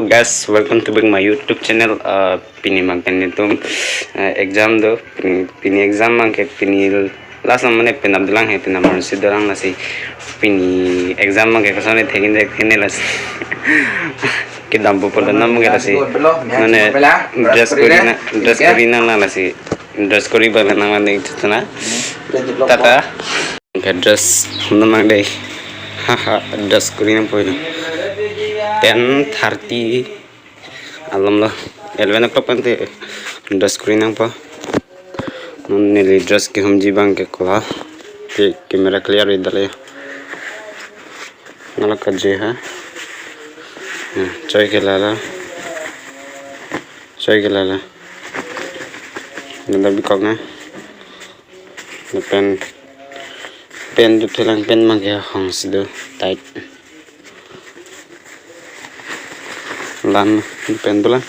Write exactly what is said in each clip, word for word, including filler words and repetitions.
Guys, welcome to back my YouTube channel. Uh, pini abang ke netum, uh, exam do. Pini, pini exam abang ke pini last na mane penap dolang he, penap marsi dolang lasi. Pini exam abang ke koson thekin thekin lasi. Kedampo pulo abang ke lasi. Mane dress code na, dress code na lasi. Dress code abang nang mane itu na. Tata. Ke dress nang dei. Haha, dress code nangpo. Ten thirty alom lo. Eleven o'clock pen te dress code nangpo. Non neli dress kehumji abang ke kola. Ke camera clear idale. Ngalak kaje ha. Nah, choi ke lala. Choi ke lala. Nada bikok na. Pen, pen do thelang, pen abang ke hong si do tight. Lan pen dolang.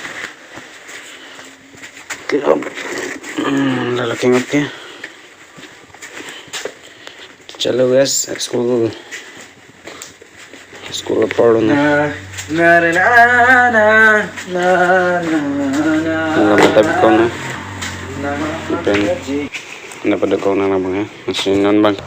Hmm, lala kengap ke. Chalo guys, school. School apor lo na. Na, na, na. Nang mata bikok na. Pen. Nang pada kok na abang ya. Masih non abang.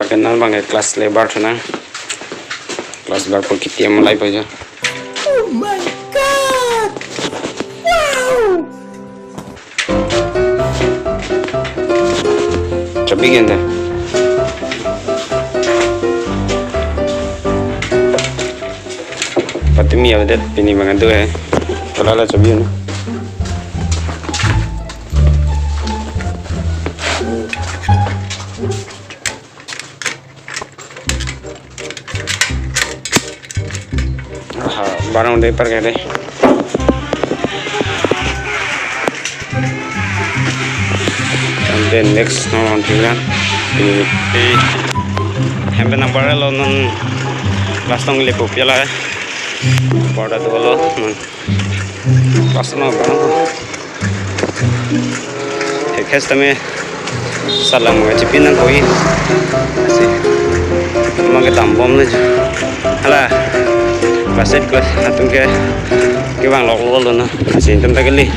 Kenal abang ke class lebar thunang. Class lebar po kiti am lai paja. Oh my God! Wow! Chabi genda. Patumi avedet pini abang adu hai. Kalala chabi na. Aha, barang dei parke dei. And then next, no, on tinggal. Di, di, hempe nang barang lo non class tong lepo piala. Borda dolo non. Class no barang. Ekhes tame. Salam mo chipi nangkok-i. Lasi. Mage tambom na. Hala. Baset ko atum ke kevang loklo lo na. Lasi itum ta kali.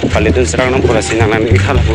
Palitun serang nang pura si nang nang ikhala pu.